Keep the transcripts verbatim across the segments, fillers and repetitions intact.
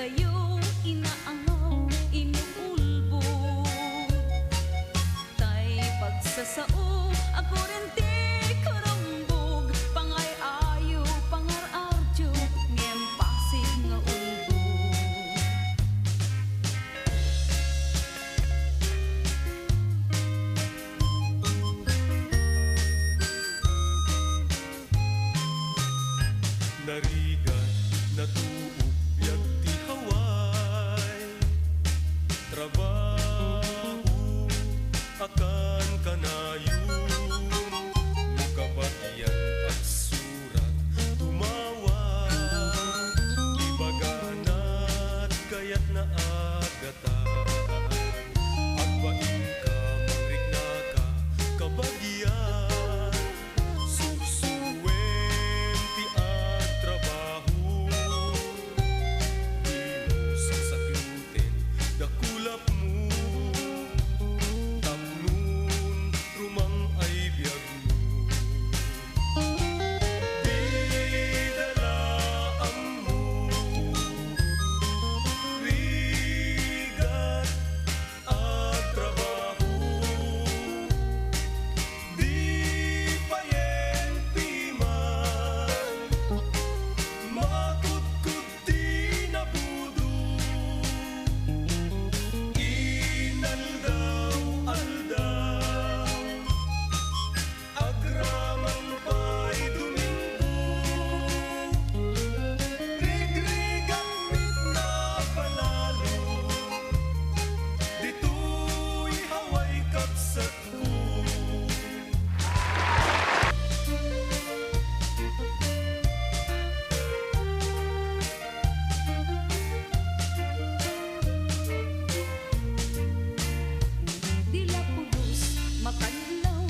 Ayo, inaangaw, inuulbod. Tay pagsasao, aguren ti karambog, pangay-ayo, pangar-ardio, ngem pasig nga ulbod. Narigat, natuok biag ti haway. Trabaho, akan kanayon. No kabagian agsurat, tumawag. Ibaganat kayatna a gatan. Agbainka, mangriknaka, kabagian. Sursuen ti agtrabaho, dimo sasakluten dakulapmo, tapnon rumang-ay biagmo. Dida la ammo, rigat agtrabaho, di payen piman, makudkod ti nabudo, inaldaw-aldaw. Agraman pay Domingo, rigrigat met napalalo. Ditoy Hawaii, kabsatko. Di la pulos makadlaw,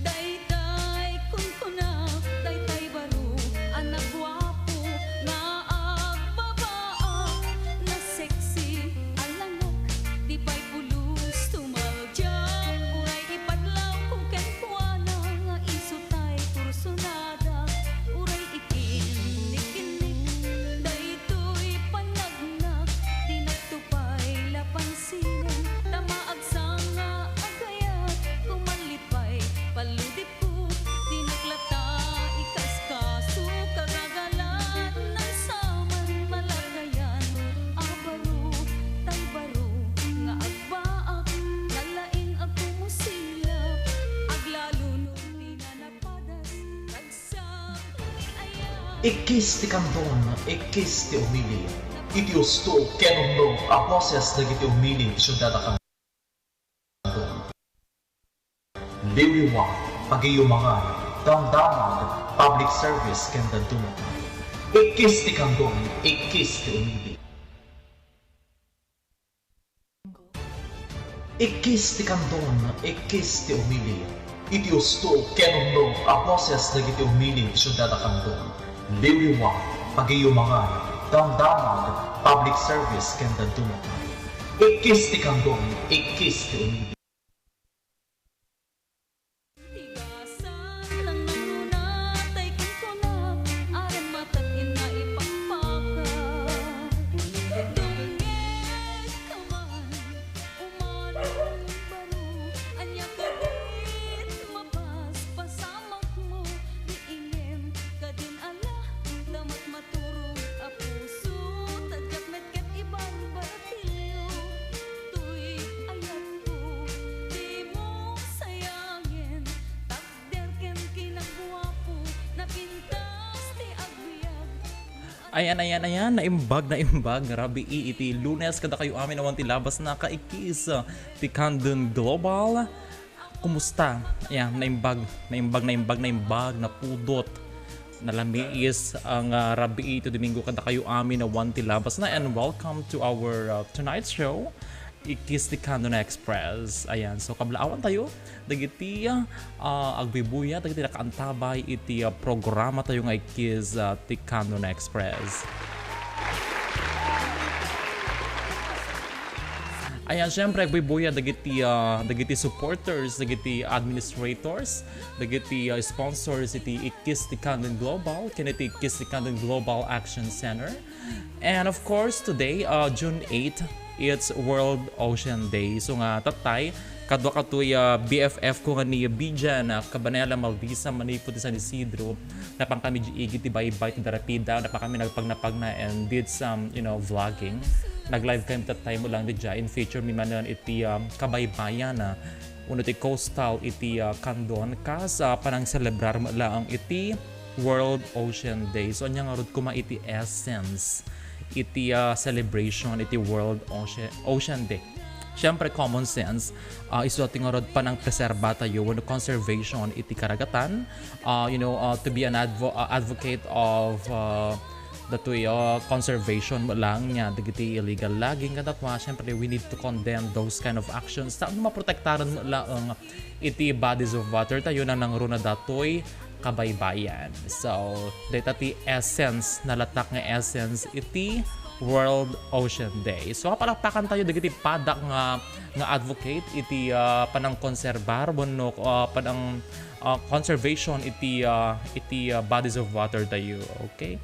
daytay kunkuna, daytay baro a naguapo nga agbabaak, na-sexy a langak, di pay pulos tumaldiak, uray ipadlawko kenkuana nga isu tay kursunada, uray ikinnikinnik daytoy panagnak, dinak to pay la pansinen, ta maagsanga a gayat, kumalli pay paludipko, dinak lata ikaskaso, kagagalan, nagsaman malakayan a baro, tay baro nga agbaak, nalaing a kumusilap, aglalo no dina napadas, kag Ikkis ti kandon, ikkis ti umili. Iti usto ken umno a boses dagiti umili ti siudad a kandon. Liwliwa, pagiyumangan, damdamag, public service ken dadduma. Ikkis ti kandon, ikkis ti umili. Ikkis ti kandon, ikkis ti umili. Iti usto ken umno a boses dagiti umili ti siudad a kandon. Liwliwa, pagiyumangan, damdamag, public service ken dadduma. Ikkis ti kandon, ikkis ti umili. Tigasan lang nangruna tay kunkuna, aren matak inna ipakpaka. Dumngeg ka man, umanong baro, ania kadit mapaspasamak mo, di ingem kadin ala, damat maturog a puso, tadyak met ket ibarbar. Toy ayatko, dimo sayangen, takder ken kinaguapo, napintas ti agbiag. Ayan, ayan, ayan, naimbag, naimbag nga rabii iti Lunes kadakayo amin awan ti labasna, kaikis ti Kandon Global. Kumusta? Ayan, naimbag, naimbag, naimbag, naimbag, napudot, nalamiis ang, ah, rabii iti Domingo kadakayo amin awan ti labasna. And welcome to our, uh, tonight's show, Ikkis ti Kandon Express. Ayan, so kablaawan tayo dagiti, ah, agbibuya, dagiti nakaantabay iti, ah, programa tayo nga Ikkis, ah, ti Kandon Express. Ayan, syempre, agbuybuya dagiti, ah, dagiti supporters, dagiti administrators, dagiti, ah, sponsors iti Ikkis ti Candon Global, ken iti Ikkis ti Candon Global Action Center. And of course, today, uh, June eight, it's World Ocean Day. So nga, tatay, kadua katoy, uh, B F F ko nga ni Bijan, uh, Cabanela Maldisa, manipud ti San Isidro. Napan kami di igid ti baybay ti Darapida, napan kami nagpagnapagna and did some, you know, vlogging. Nag-live kami that time lang di dya, in feature mi manen iti, um, kabaybayan, uh, uno ti coastal iti, uh, Candon, kas, uh, panang celebrar mo laang iti World Ocean Day. So, anya ngarud koma iti essence iti, ah, celebration iti World Oce-, Ocean Day? Siyempre, common sense, ah, isu ti ngarud panang preserba tayo wenno conservation iti karagatan. Ah, you know, ah, to be an advo-, ah, advocate of, ah, datoy, ah, conservation mo lang niya dagiti illegal logging, kadakwa, siyempre, we need to condemn those kind of actions. Tapno maprotektaran mo laeng iti bodies of water tayo, nanangruna datoy kabaybayan. So, dayta ti essence, nalatak nga essence iti World Ocean Day. So, palakpakan tayo dagiti padak nga, nga advocate iti, ah, panangkonserbar wenno, ah, panang, ah, conservation iti, ah, iti, ah, bodies of water tayo. Okay?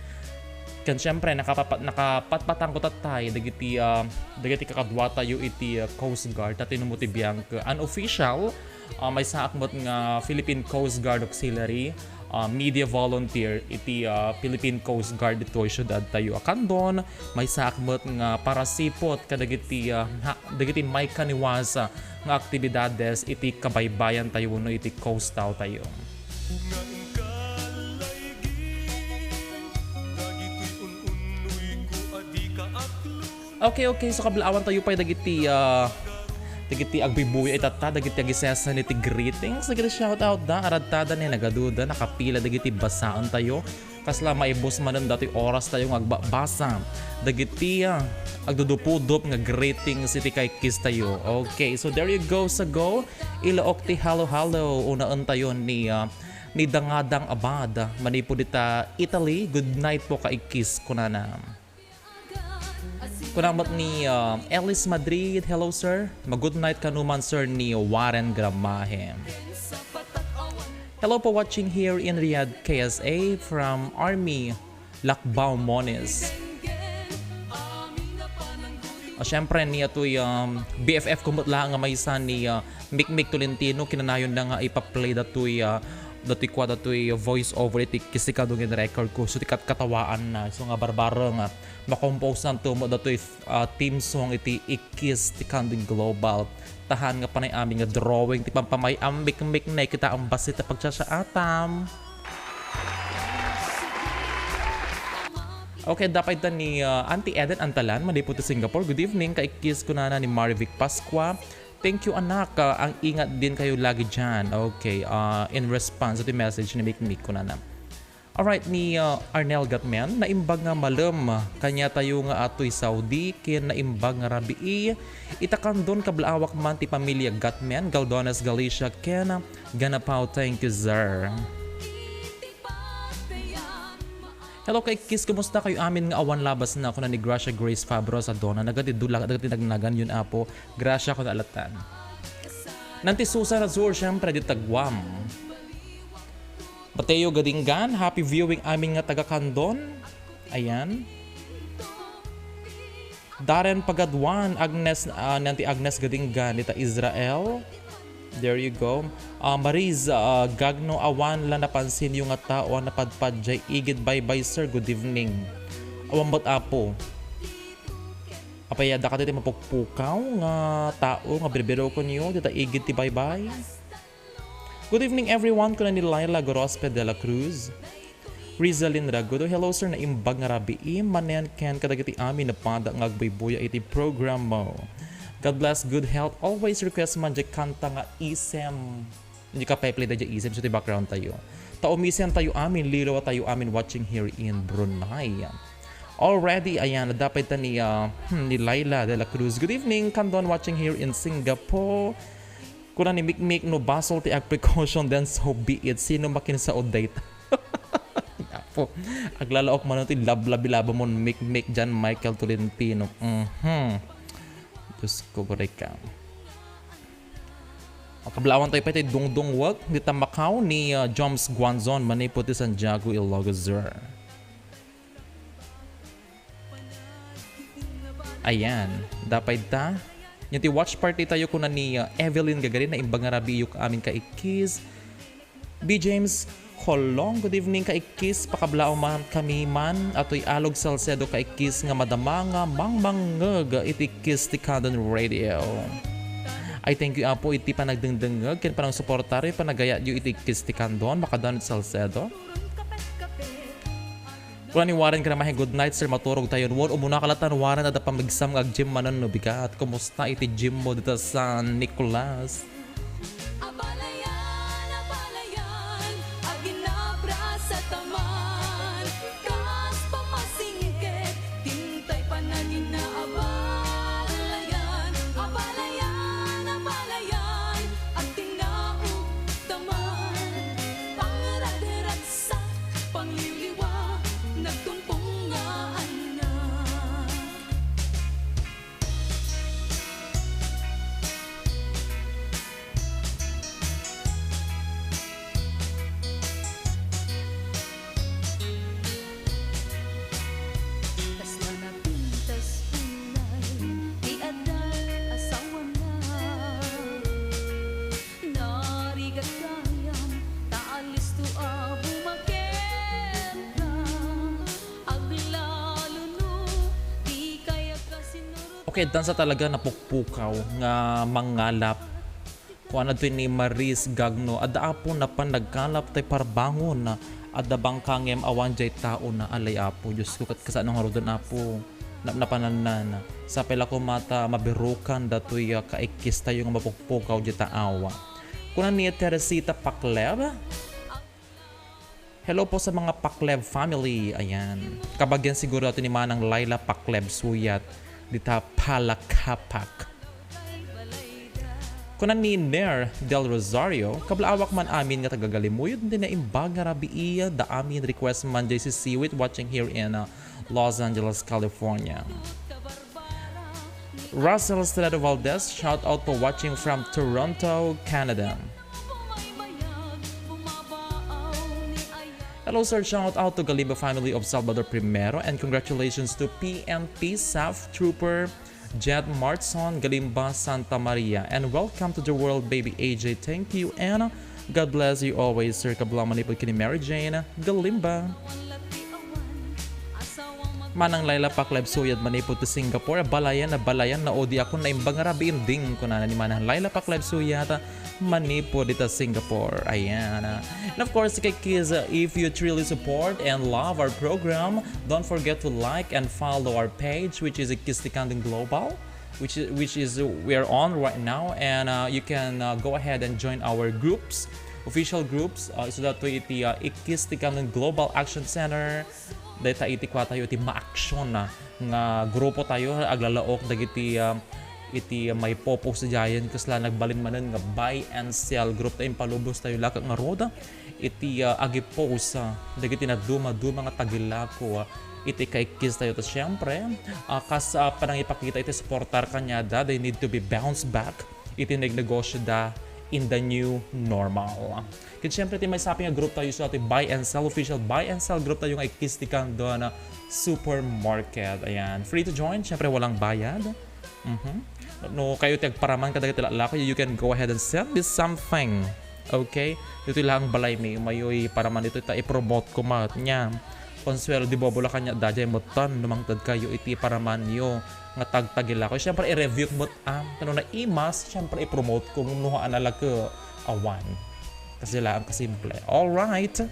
Ken siyempre, nakapapa-, nakapatpatangko tattay dagiti, ah, dagiti kakadua tayo iti, ah, Coast Guard, ta tinumuti biang unofficial, ah, maysaak met nga Philippine Coast Guard Auxiliary, ah, media volunteer iti, ah, Philippine Coast Guard ditoy siudad tayo a Candon, maysaak met nga parasipot kadagiti, ah, ha-, dagiti maikaniwasa nga aktibidades iti kabaybayan tayo wenno iti coastal tayo. Okay, okay. So, kablaawan tayo pay dagiti, ah, dagiti agbuybuya itatta, dagiti agisesan iti greetings, dagiti shout out da, aradtada ni nagaduda, nakapila dagiti basaan tayo. Kasla maibus manen datoy oras tayo nga agbabasa dagiti, ah, agdudupudup nga greetings iti kaikkis tayo. Okay, so there you go, sa go. Ilaok ti halo-halo, unaen tayo ni, ah, ni Dangadang Abad, manipud ita Italy. Good night po, kaikkis, kunana. Kuna met ni, ah, Ellis Madrid, "Hello, sir." Mag-good night kano man, sir, ni Warren Gramahe. "Hello po, watching here in Riyadh, K S A from Army, Lakbao, Monis." Ah, syempre, ni atoy, um, B F F ko met la nga maysa ni, ah, Mikmik Tolentino, kinanayon na nga ipa-play datoy, ah, datoy kua, datoy voice over iti kistikado nga record ko. So, ti katkatawaan na. So, nga barbaro nga makomposan to mo datoy, ah, theme song iti Ikkis ti Candon Global. Tahan nga panay amin nga drawing ti pampamay-am Mikmik na kita ang basit a pagsiasaatam. Okay, dapat ita ni, ah, Auntie Eden Antalan, manipud ti Singapore. Good evening, kaikkis, kunana ni Marivic Pascua. Thank you, anak. Ah, ang ingat din kayo lagi dyan. Okay, ah, in response to the message ni Mikmik, kunana. Alright, ni, ah, Arnel Gatman, naimbag nga malem, kanya tayo nga atoy Saudi, ken naimbag nga rabii, ita Candon, kablaawak man ti pamilya Gatman, Galdones, Galicia, ken Ganapao. Thank you, sir. Hello, kaikkis, kumusta kayo amin nga awan labas na? Kuna ni Gracia Grace Fabro sa Dona, nagati dula, nagati nagnagan yun, apo. Gracia, kuna alatan. Nanti Susan Azur, syempre, di ta Guam. Mateo Gadingan, happy viewing amin nga taga Candon. Ayan. Darren Pagaduan, Agnes, ah, nanti Agnes Gadingan, dita Israel. There you go. Ah, Mariz, ah, Gagno, awan la napansin yung nga tao a napadpad jay igid. Bye-bye, sir. Good evening. Awan bat apo. Apay, adda kadagiti mapukpukaw nga tao nga birbirokon yo dita igid ti baybay? Good evening, everyone, kuna ni Laila Gorospe de la Cruz. Rizalin Ragudo, hello, sir, naimbag nga rabii, manen ken kadagiti amin a pada nga agbuybuya iti program mo. God bless, good health. Always request man jay kanta nga Isem. Hindi ka pa-play da jay isip, so ti background tayo. Ta umisen tayo amin, lilaw tayo amin watching here in Brunei. Already, ayan, dapat ta ni, ah, hmm, ni Laila de la Cruz. Good evening, Candon, watching here in Singapore. Kuna ni Mikmik, no basol ti ag precaution, then so be it. Sino makinsaod dayta? Apo, aglalaok man ti lablabilaba mon Mikmik dyan, Michael Tolentino. Mhm. Diyos ko, gurika. Kablaawan tayo pa iti dungdungwek, dita Macau ni, ah, Joms Guanzon, manipud ti Santiago, Ilocos Sur. Ayan, dapay ta. Yan ti watch party tayo, kuna ni, ah, Evelyn Gagarin, naimbag nga rabii iyok amin kaikis. B. James Colong, good evening, kaikis. Pakablaaw man kami man, atoy Alog Salcedo, kaikis, nga madama nga mangmangngeg iti Kiss ti Candon Radio. Ay, thank you, Apo, iti panagdengdengngeg ken panangsuportar, panagayatyo iti Kiss ti Candon, Macadon Salcedo. Kuna ni Warren Gramahe, "Good night, sir. Maturog tayon." Wen, umuna ka latta, Warren, adda pamigsam nga aggym manen no bigat. Kumusta iti gym mo dita San Nicolas? Abalayan, abalayan, aginabras a taman. Kas pamasingkit, tintay panagina. Abalayan, abalayan, abalayan, agtinaok taman. Pangragragsak, pangliwliwa, nagtumpong nga anak. Kasla napintas unay ti adda asawana. Narigat gayam ta alisto a bumaketda. Aglalo no di kayat kasinurot. Okay, dansa talaga napukpukaw nga mangalap. Kuan adtoy ni Maris Gagno, "Adda, Apo, napan nagkalap tay parbangon. Adda bangka ngem awan jay taona. Alay, Apo, Diyos ko, ket kasano ngaruden, Apo? Napnapanannan. Sapay la koma ta mabirukan datoy, ah, kaikis tayo nga mapukpukaw jay taaw." Kuna ni Teresita Pakleb, "Hello po sa mga Pakleb family." Ayan. Kabagian siguro ato ni Manang Laila Pakleb Suyat dita Palakapak. Kuna ni Ner Del Rosario, "Kablaawak man amin nga taga-Galimuyod, ti naimbag nga rabii da amin, request man jay Sisiwit, watching here in, uh, Los Angeles, California." Russell Estrada Valdez, shout out for watching from Toronto, Canada. Hello, sir. Shout out to Galimba family of Salvador Primero, and congratulations to P N P Staff Trooper Jet Martson Galimba Santa Maria. And welcome to the world, baby A J. Thank you, and God bless you always, sir. Kabla manipud ken ni Mary Jane Galimba. Manang Laila Pakleb Suyat manipud ti Singapore. Balayan na, balayan na, odi ako naimbag nga rabii, ding, kunana ni Manang Laila Pakleb Suyat manipud dita Singapore. Ayan. And of course, kaikis, uh, if you truly support and love our program, don't forget to like and follow our page, which is Kiss ti Candon Global, which is, which is, uh, we are on right now. And, uh, you can, uh, go ahead and join our groups, official groups. Uh, isu daytoy iti, uh, Kiss ti Candon Global Action Center. Dayta iti kua tayo iti maaksyon na nga grupo tayo, aglalaok dagiti, ah, iti maipopost sadiayen, kasla nagbalin manen nga buy and sell group tayo, impalubos tayo la ket ngarud iti, ah, agipost, ah, dagiti naduma-duma nga tagilako, ah, iti kaikis tayo. Ta siempre, ah, kas, ah, panangipakita iti suportar kaniada, they need to be bounced back iti nagnegosyo da in the new normal. Ket syempre, ti maysa pay nga group tayo, so, ti Buy and Sell, official Buy and Sell group tayo nga Kiss ti Candon Supermarket. Ayan. Free to join. Syempre, walang bayad. Mhm. No kayo ti agparaman kadagiti lako, you can go ahead and send me something. Okay? Ditoy lang balay mi, umayoy paraman ditoy ta i-promote ko met. Nya, Consuelo de Bobola kaniada, jay metten, no mangted kayo iti paramanyo nga tagtagilako. Syempre, i-review ko met, ah, no naimas, syempre, i-promote ko, ngem no haan a lako, awan. Kasi laeng kasimple. Alright.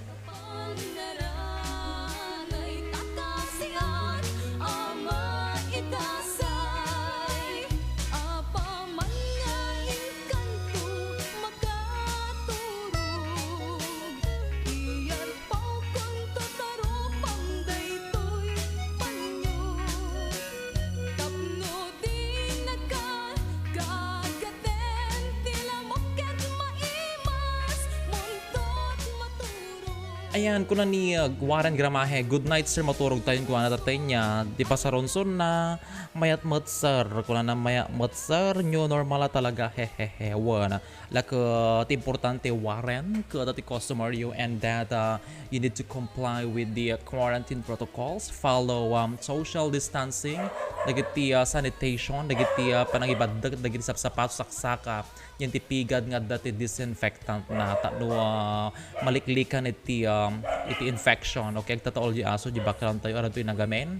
Ayan, kuna ni, uh, Warren Gramahe, "Good night, sir. Maturog tayo," kuna na tatay niya. Di pa sarunson na, "Mayat met, sir." Kuna na, "Mayat met, sir. New normal na talaga. Hehehe." Wen. Like, uh, ti importante, Warren, kada ti customer you and that, uh, you need to comply with the, uh, quarantine protocols, follow, um, social distancing, dagiti, uh, sanitation, dagiti, uh, panangibaddek, dagiti sapsapat, saksaka, yan ti pigad nga adda ti disinfectant na, tapno, uh, maliklikan iti, um, iti infection. Okay, agtataol di aso, di baklan tayo, aran to inagamin.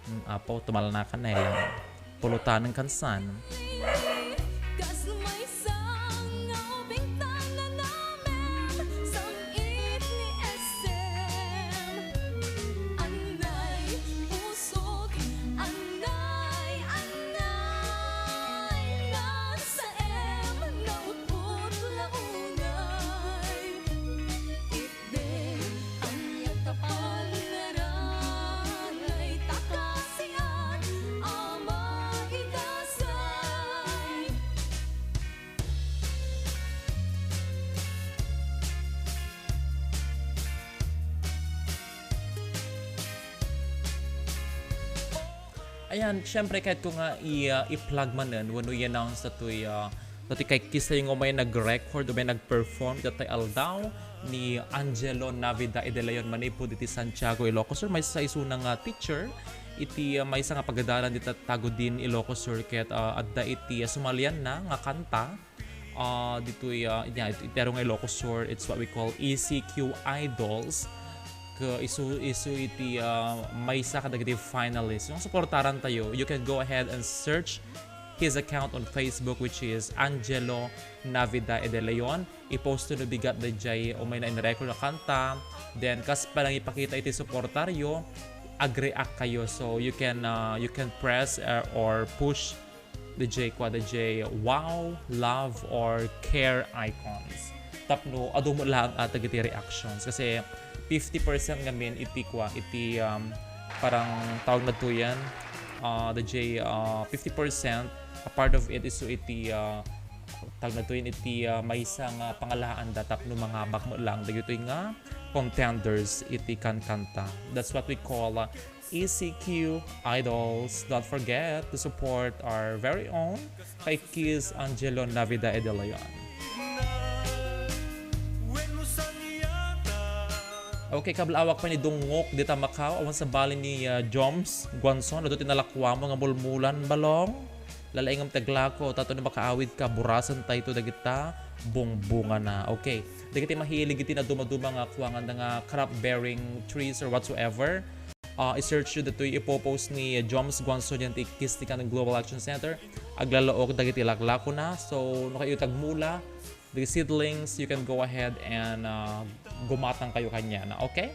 Mm, Apo, tumalnakan na lang. Pulutanenkan san. Ayan, syempre, kahit ko nga i-, uh, i-plug manen, wenno i-announce datoy, uh, datoy kay kisay nga umay nag-record, umay nag-perform, datay aldaw ni Angelo Navida Edeleon manipud iti Santiago, Ilocos Sur. Maysa isuna nga teacher iti, uh, maysa nga pagadalan dita Tagudin, Ilocos Sur, ket, uh, adda iti, uh, sumalianna nga kanta. Ah, ditoy, ah, iti, iti aro nga Ilocos Sur, it's what we call E C Q Idols. Ke-, isu, isu iti, ah, maysa kadagiti finalists. Yung suportaran tayo, you can go ahead and search his account on Facebook, which is Angelo Navida Edeleon. I-post to no bigat dayjay umay na in-record a kanta. Then, kas panangipakita iti suportaryo, ag-react kayo. So, you can, ah, you can press, ah, or push D J, kua D J, wow, love, or care icons. Tapno, adu met laeng a dagiti reactions. Kasi fifty percent ngamin iti kua, iti, um, parang tawag na to yan, uh, D J, uh, fifty percent, a part of it is so iti, uh, tawag na to yan, iti, uh, maysa nga pangalaanda tapno mangabak met laeng dagitoy nga contenders iti kankanta. That's what we call, uh, E C Q Idols. Don't forget to support our very own kay Kiss Angelo Navida Edeleon. Okay, kablaawak pay ni Dungok dita Macau, awan sabali ni, ah, Joms Guanzon, adu ti nalakuamo nga mulmulan, balong. Lalaingem ti aglako, tapno makaawid ka, burasen tayto dagita bungbungana. Okay, dagiti mahilig iti naduma-duma nga kuangan nga crop-bearing trees or whatsoever. Ah, i-search yo ditoy ipopost ni Joms Guanzon diay ti Kiss ti Kanan Global Action Center. Aglalaok dagiti laklakona. So, no kayo tagmula, the seedlings, you can go ahead and, ah, gumatang kayo kaniana, okay?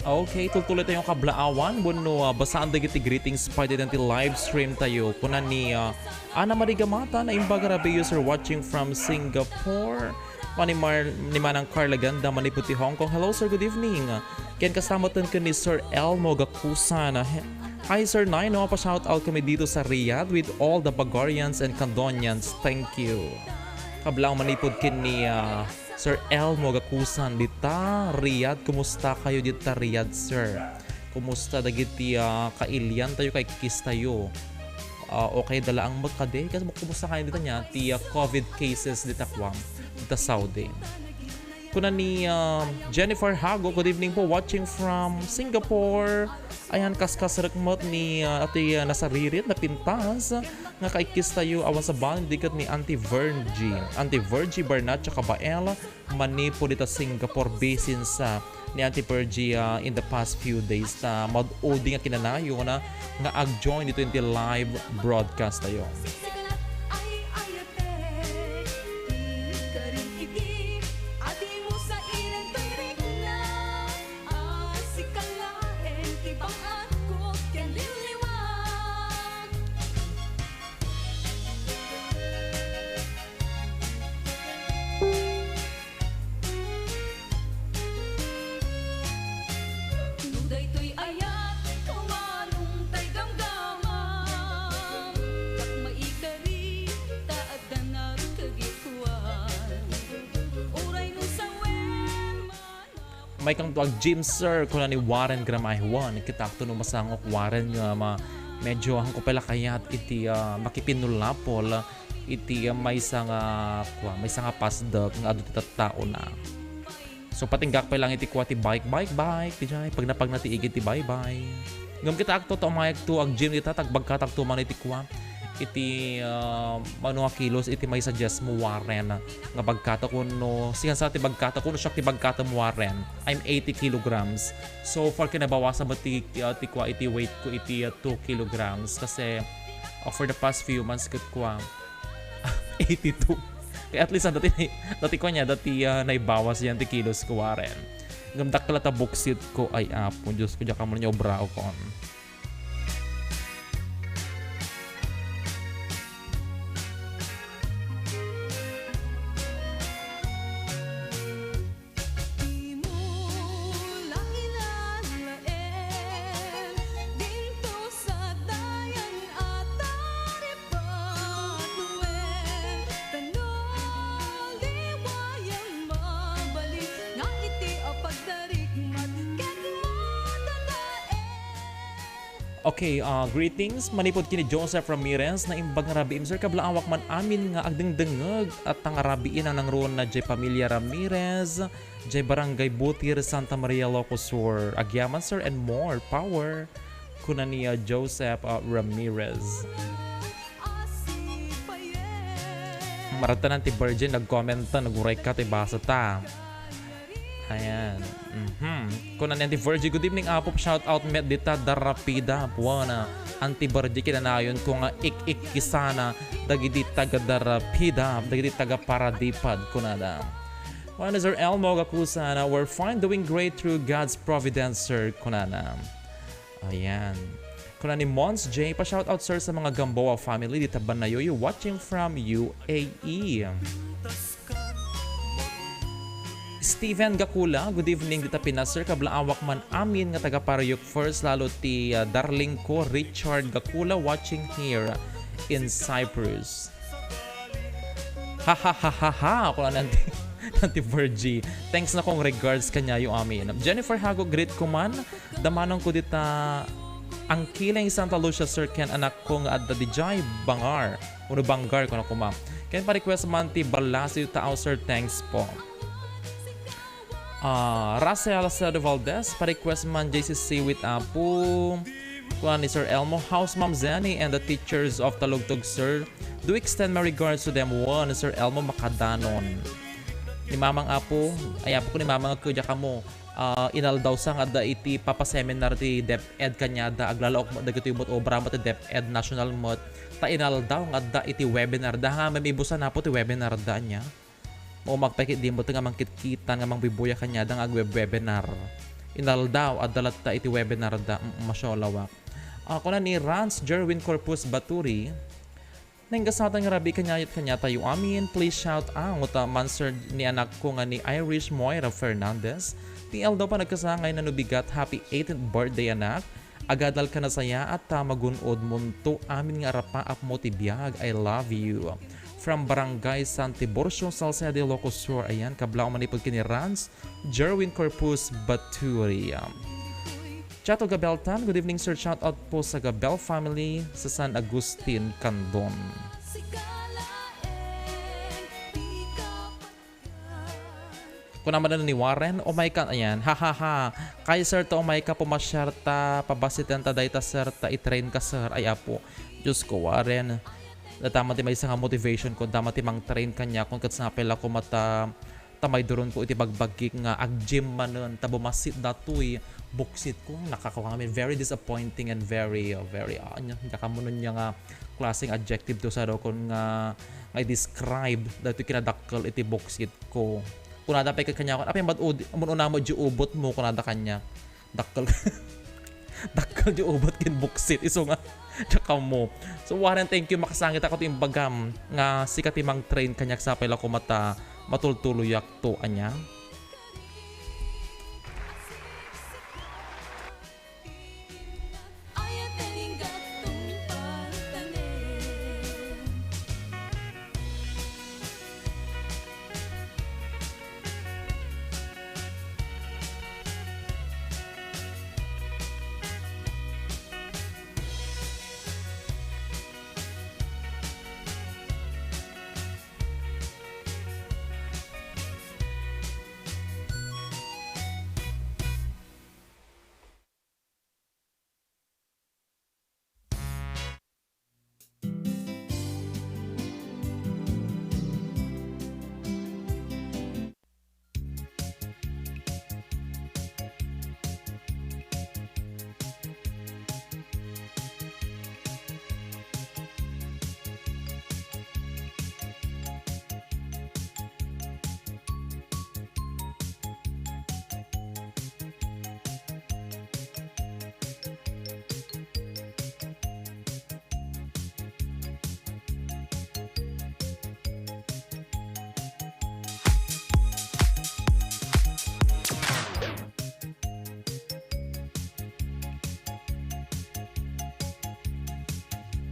Okay, tultuloy tayo kablaawan. Wenno, ah, basaan dagiti greetings pay dayta ti live stream tayo. Kuna ni, ah, Ana Marie Gamata, naimbag a rabii, user watching from Singapore. Kuna ni Mar-, ni Manang Carla Ganda, manipud ti Hong Kong. Hello, sir. Good evening. Ken kasta met ken ni Sir Elmo Gakusan. He-, hi, Sir Nino. Pa-shout out kami dito sa Riyadh with all the Bagarians and Candonians. Thank you. Kablaawan manipud ken ni, ah, Sir Elmo Gakusan dita Riyadh. Kumusta kayo dita Riyadh, sir? Kumusta dagiti, ah, kailian tayo, kaikkis tayo? Ah, okay da laeng met kadi? Kas-, kumusta kayo dita nia ti, ah, covid cases dita kuan, dita Saudi? Kuna ni, ah, Jennifer Hago, "Good evening po, watching from Singapore." Ayan, kaskasrek met ni, ah, ati, ah, nasaririt, napintas nga kaikkis tayo, awan sa bali, diket ni Auntie Virgie. Auntie Virgie Barnacha Kabael, manipud ita Singapore, bisinsa ni Auntie Virgie, ah, in the past few days, ta maud-udi nga kinanayon na nga ag-join dito in the live broadcast tayo. No daytoy ayat, kumanong tay gamgamam. Ket maikari, ta adda nagkagikuan. Uray no sawen, Maikkanto ag-gym, sir, kuna ni Warren Gramaihuan. Kitakto no masangok, Warren, nga ma-, medyo angko pay la kayat iti, ah, makipinnulapol iti, ah, maysa nga, kua, maysa nga pasdek nga adu ti tattaona. So, patinggak pay lang iti kua ti bike, bike, bike, ti jay, pagna-pagna ti igid ti baybay. Ngem kitakto, ta umayakto ag-gym dita, ta agbagkatakto man iti kua, iti, ah, mano nga kilos, iti maisuggest mo, Warren, nga bagkatak wenno, sikan sa ti bagkatak wenno siak ti bagkatam, Warren. I'm eighty kilograms. So far, kinabawasan met ti, ah, ti kua, iti weight ko, iti, ah, two kilograms. Kasi, ah, for the past few months, ket kua, eighty-two. Kaya at least, ah, dati, dati ko niya, dati, ah, naibawas yan ti kilos ko, Warren. Ngem dakkel ta buksit ko, ay, Apo Diyos ko, diak kamo niya obraokon. Dimo la ilalaen dinto sadayan a taripatuen, tano di wayam mabalin nga iti a pagdarikmat ket madadael. Okay, ah, greetings. Manipud ken ni Joseph Ramirez, naimbag nga rabiim, sir, kablaawak man amin nga agdengdengngeg, at nga rabiin a nangruon na jay pamilya Ramirez, jay Barangay Butir, Santa Maria, Ilocos Sur. Agyaman, sir, and more power, kuna ni, ah, Joseph, ah, Ramirez. Maragtanan ti Virgin, nag-comment ta, naguray ka, ti basa ta. Ayan. Mhm. Kuna ni Auntie Virgie, "Good evening, Apo. Shout out met dita Darapida." Buwana. Auntie Virgie, kinanayon ko nga ik-ikkisana dagiti taga Darapida, dagiti taga Paradipad, kunada. Kuna ni Sir Elmo Gakusana, "We're fine, doing great through God's providence, sir," kunana. Ayan. Kuna ni Mons J, "Pa-shoutout, sir, sa mga Gamboa family dita Banayoyo, watching from U A E." Steven Gakula, "Good evening dita Pinas, sir. Kablaawak man amin nga taga Parayok First, lalo ti, ah, darling ko, Richard Gakula, watching here in Cyprus." Ha, ha, ha, ha, ha. Ako na nanti, nanti Virgie. Thanks na kong regards kanyayo amin. Jennifer Hago, greet ko man. Damanang ko dita Angkiling, Santa Lucia, sir, ken anak ko nga adda dijay Bangar. Uno Bangar, kuna kuma. Ken pa-request man ti Balasi Tao, sir. Thanks po. Ah, Russell Acedo Valdez, pa-request man J C C with Apo. Kuan ni Sir Elmo, how's Ma'am Zenny and the teachers of Talugtog, sir? Do extend my regards to them, one, Sir Elmo Makadanon. Ni Mamang Apo, ay, Apo ko ni Mamang, agkudya kamo. Ah, inaldaw sa nga adda iti papa-seminar ti DepEd kaniada, aglalaok met dagitoy met obra met ti DepEd national met. Ta inaldaw nga adda iti webinar da, ha, mamibusan Apo ti webinar da ania. Maumag pay ket di met nga mangkitkitan nga mangbuybuya kaniada nga agweb-, webinar. Inaldaw, adda latta iti webinar da. Mm, masya Allah, wak. Ah, kuna ni Rans Jerwin Corpus Baturi, "Naingasatan nga rabii kaniayo ket kaniatayo amin. Please shout out, ah, manserd ni anakko nga ni Irish Moira Fernandez. Ti aldaw panagkasangayna no bigat, happy eighteenth birthday, anak. Agadalka nasayaat ta magun-odmonto amin nga arapaapmo ti biag. I love you." From Barangay San Tiburcio, Salcedo, Ilocos Sur. Ayan, kablaw manipud ken ni Rans Jerwin Corpus Baturi. Chato Gabeltan, good evening, sir. Shout out po sa Gabel family sa San Agustin, Candon. Kuna man ni Warren, "Umay ka," ayan, "Ha, ha, ha. Kay, sir, ta umay ka, pumasiar ta, pabasiten ta dayta, sir, ta i-train ka, sir." Ay, apo. Diyos ko, Warren. Dayta man ti maysa nga motivation ko, dayta man ti mang-train kaniak, kun ket sapay la koma ta ta mayduronko iti bagbagik nga ag-gym manen ta bumasit datoy buksitko. Nakakawa ngamin, very disappointing and very, uh, very, uh, anya, diak ammo no ania nga klaseng adjective ti usarokon nga, nga i-describe daytoy kinadakkel iti buksitko. Kunada pay kaniakon, "Apay, ba't udi-, ammon unamo diay ubotmo?" kunada kaniak. Dakkel. Dakkel diay ubot ken buksit. Isu nga, diak ammo. So, Warren, thank you. Makasangit ako ti imbagam nga sika ti mang-train kaniak, sapay la koma ta matultuloyakto, ania.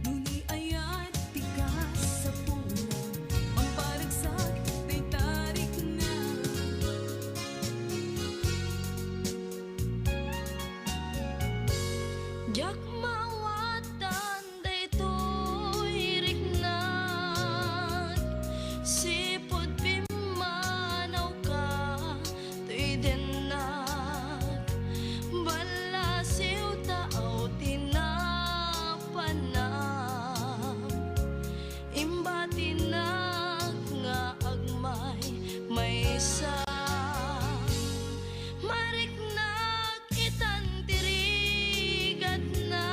No ni ayat ti kasapulan, mangparagsak ti tarikna. Diak maawatan daytoy riknak, sipud pimmanawka toy dennak, ballasiw ta aw ti napanam. Imbatinak nga agmaymaysa, mariknak itan ti rigatna.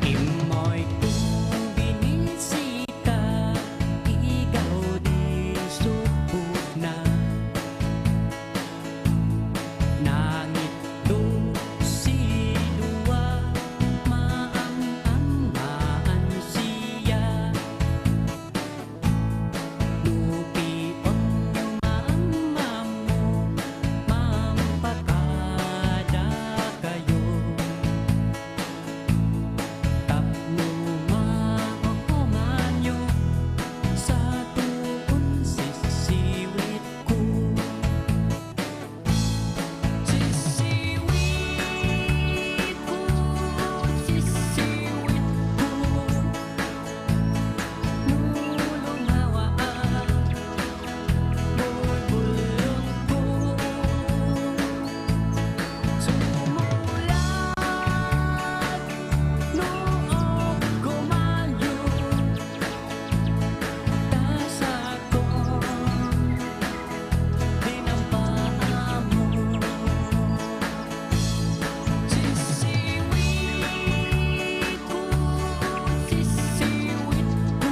Immoyto binisita, igaw di supotna. Nangitto sidua, maam-ammaan siya. Nupionyo maammo, mampakadakayo. Tapno maomanyo, satuon sisiwitko. Sisiwitko, sisiwitko. No lumawaan, bulbulongko. Sumulat no agkumanyo, tasakon, dinampaamo. Sisiwitko, sisiwitko.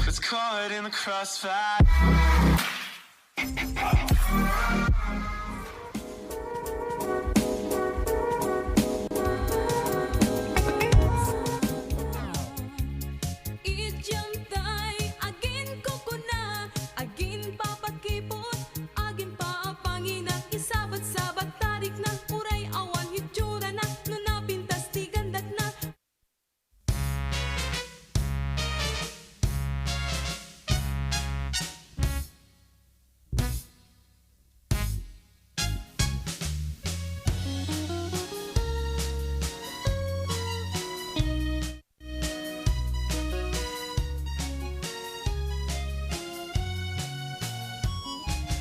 It's caught in the crossfire. Idiantay, agin kukuna, agin papakipot, agin paapangina, isabat-sabat tarikna, uray awan hitsura na, no napintas ti gandakna.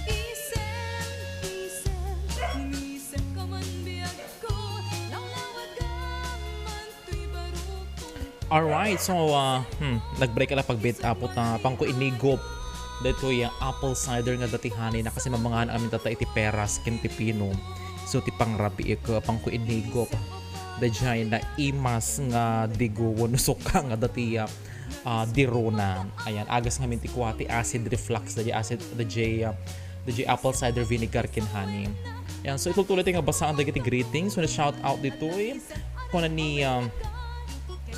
Isem, isem, nisem ka man biag ko, lawlawag ka man. Alright, so, ah, hmm, nag-break ka na pag-beat up ta pangko inigop. Daytoy, ah, apple cider nga dati honey na kasi mamangan amin tatta iti peras ken pipino. So, ti pangrabiik, ah, pangko inigop. Daydiay naimas nga digo wenno suka nga dati, ah, ah, dirona. Ayan, agas ngamin ti kua ti acid reflux, daydiay acid, daydiay, ah, daydiay apple cider vinegar ken honey. Ayan, so itultuloy tayo nga basaan dagiti greetings. So, na-shout out ditoy. Kuna ni, um,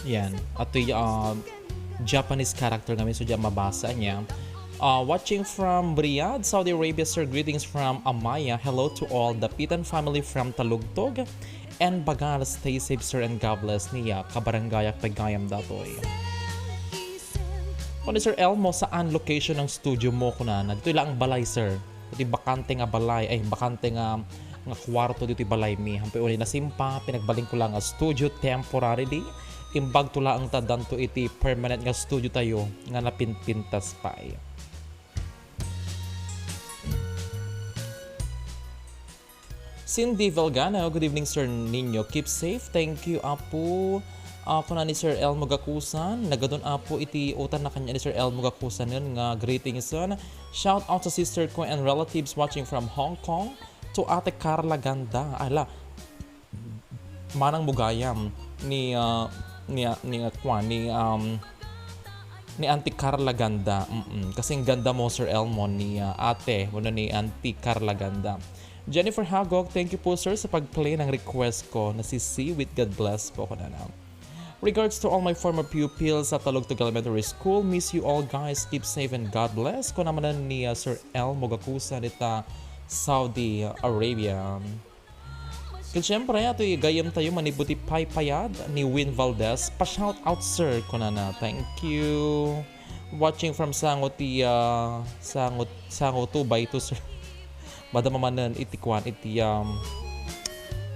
yan, atoy, um, Japanese character ngamin, so diyan mabasa niya. Uh, watching from Riyadh, Saudi Arabia, sir. Greetings from Amaya. Hello to all the Pitan family from Talugtog and Bagal. Stay safe, sir, and God bless niya. Kabarangayak pay gayam datoy. Kuna ni Sir Elmo, saan location ang studio mo? Kunana, ditoy lang ang balay, sir. Iti bakante nga balay, ay, bakante nga, nga kwarto ditoy balay mi. Hampay unay nasimpa, pinagbalin ko lang nga studio temporarily. Imbag to laeng ta addanto iti permanent nga studio tayo nga napinpintas pay. Cindy Valgano, good evening, Sir Nino. Keep safe. Thank you, Apo. Ah, kuna ni Sir Elmo Gakusan, nagadun, Apo, iti utan na kanya ni Sir Elmo Gakusan yun nga greetings yun. Shout out sa sister ko and relatives watching from Hong Kong to Ate Carla Ganda. Ala, manang mo gayam ni, ah, ni, ni, ah, kwan, ni, um, ni Auntie Carla Ganda. Mm-mm. Kasing ganda mo, Sir Elmo, ni, ah, ate, wano ni Auntie Carla Ganda. Jennifer Hagok, thank you po, sir, sa pag-play ng request ko na si Seaweed. God bless po, kunana. Regards to all my former pupils at Talugtog Elementary School. Miss you all, guys. Keep safe and God bless. Kuna manen ni, uh, Sir Elmo Gakusa dita Saudi Arabia. Ket siyempre, atoy gayyem tayo manipud ti paypayad ni Win Valdez. Pa-shout out, sir, kunana. Thank you. Watching from Sango ti, ah, Sango, Sango two by two, sir. Madama manen iti kuan, iti, um,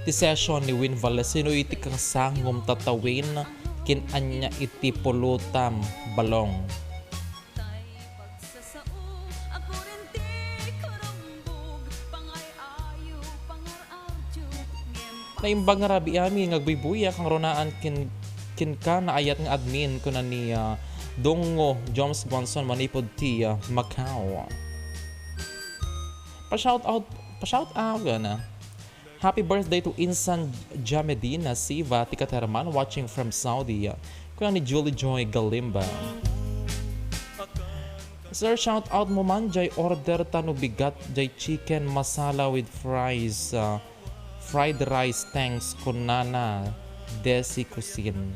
ti session ni Win Valdez. Sino iti kasangom, Tata Win? Kin-ania iti pulutam, balong? Naimbag nga rabii amin nga agbuybuya, kangrunaan ken, kenka, naayat nga admin, kuna ni, ah, Dongo Joms Guanzon manipud ti, ah, Macau. Pa-shout out, pa-shout out, gana. Happy birthday to Insan Jamedina Siva, ti Caterman, watching from Saudi. Kuna ni Julie Joy Galimba. Sir, shout out mo man jay order ta no bigat jay chicken masala with fries, ah, fried rice, thanks, kunana, Desi Cuisine.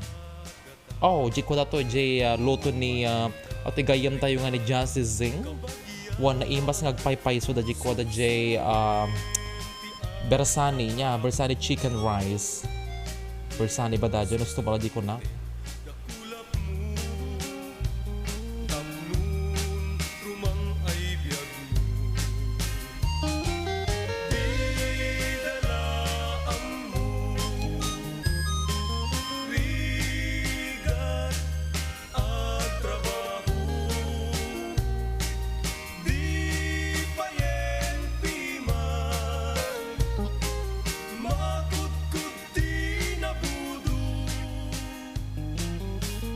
Oh, di ko dato, jay, ah, luto ni, ah, ati gayyem tayo nga ni Justice Zing. Wan naimbag nga agpaypayso da, di ko da, jay, ah, bersani niya, bersani chicken rice. Bersani ba da, jay, gusto pala di ko na. Agtrabaho, di payen piman, makudkod ti nabudo.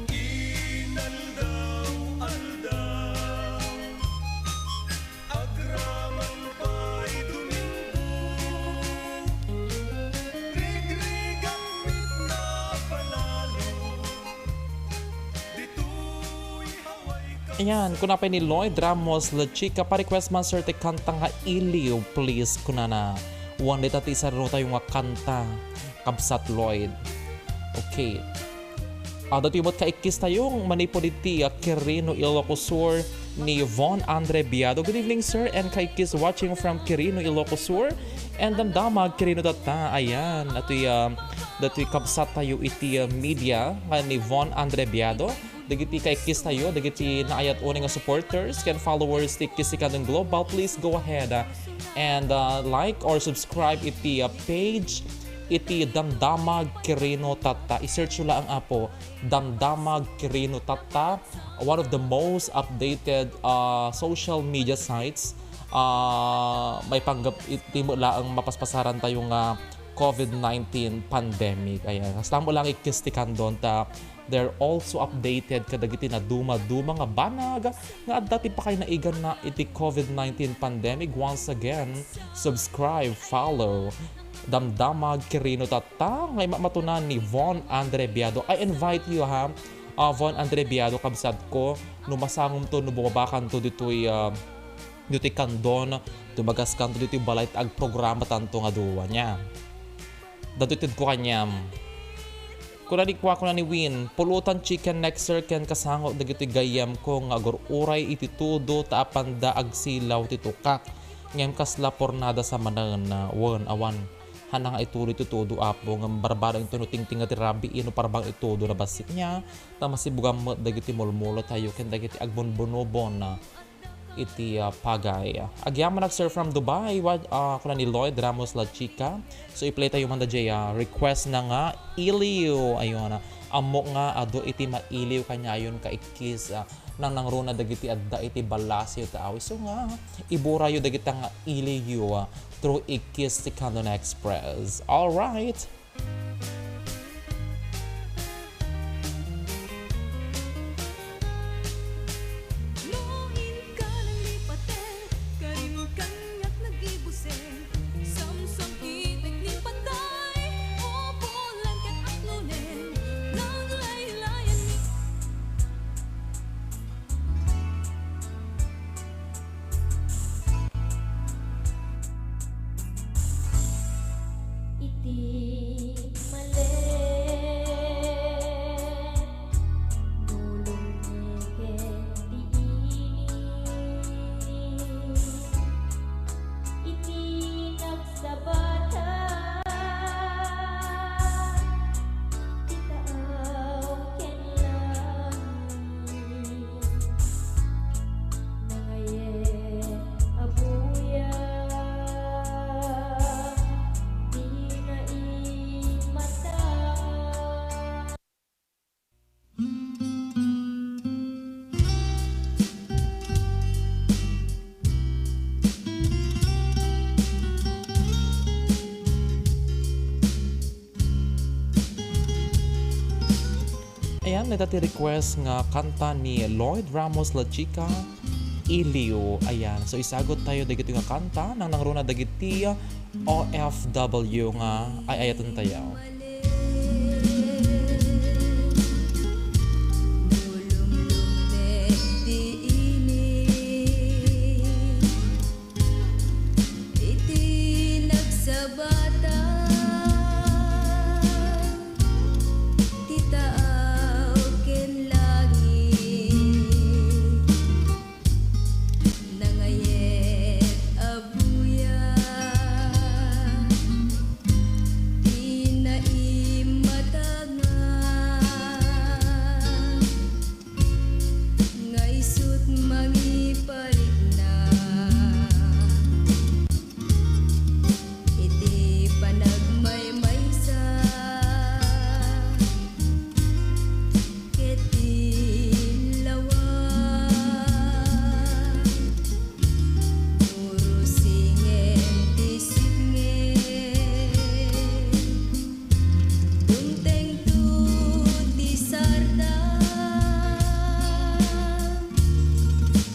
Inaldaw-aldaw, agraman pay Domingo, rigrigak met napalalo. Ayan, kuna pay ni Lloyd Ramos La Chica, pa-request man, sir, ti kanta nga Iliw, please, kunana. Wan dita ti isarano tayo nga kanta, kabsat Lloyd. Okay. Ah, datoy met kaikkis tayo, manipud iti, ah, Quirino, Ilocos Sur, ni Von Andre Biado. Good evening, sir, and kaikkis watching from Quirino, Ilocos Sur. And Damdamag Quirino Tatta. Ayan, datoy, ah, datoy kabsat tayo iti, ah, media nga ni Von Andre Biado. Dagiti kaikkis tayo, dagiti naayat unay nga supporters ken followers ti Ikkis ti Kandon Global, please go ahead, ah, and, ah, like or subscribe iti, ah, page iti Damdamag Quirino Tatta. I-search yo laeng, Apo, Damdamag Quirino Tatta, one of the most updated, ah, social media sites, ah, maipanggep iti met laeng mapaspasaran tayo nga COVID nineteen pandemic. Ayan, kasta met laeng ikkis ti kandon ta they're also updated kadagiti naduma-duma nga banag nga adda ti pakainaiganna iti COVID nineteen pandemic. Once again, subscribe, follow, Damdamag Quirino Tatta nga immatmatunan ni Von Andre Biado. I invite you, ha, ah, Von Andre Biado, kabsatko, no masangomto, no bumabakanto ditoy, ah, ditoy kandon, dumagaskanto ditoy balay ta agprogramatanto nga dua, nia. Datoy ted ko kaniam. Kuna ni kua, kuna ni Win, pulutan chicken next, sir, ken kasango dagitoy gayyemko nga agur-uray iti todo ta apanda agsilaw ti tukak. Ngem kasla pornada sa manen, wen, awan. Hana nga ituloy ti todo, Apo, ngem barbareng ito no tingting nga ti rabii, no parbang itudo na bassit, nia. Ta masibugan met dagiti mulmulo tayo ken dagiti agbunbunobon, ah, iti, ah, pagay. Agyamanak, sir, from Dubai. Wa-, ah, kuna ni Lloyd Ramos La Chica. So, i-play tayo man da jay, ah, request na nga Iliw. Ayun, ah, ammo nga adu iti mailiw kaniayon kaikkis, ah, nangnangruna dagiti adda iti ballasiw ta awis. So nga, iburayo dagita nga iliw, ah, through Ikkis ti Kandon Express. All right. No inka nanglipaten, karin kaniak nagibusen, samsam itek ni patay, ubulan ket aknonen, naglaylayan ni Iti Ayan, ita ti request nga kanta ni Lloyd Ramos La Chica, Iliw. Ayan, so isagut tayo dagitoy nga kanta, nangnangruna dagiti O F W nga ay-ayaten tayo. Iti nagsabata ti taaw ken langit, nangayet a buya ti naimatanga. Nga isut' mangiparitna iti panagmaymaysa ket ti lawa. Puro singen ti sipnget, dumtengto ti sardam,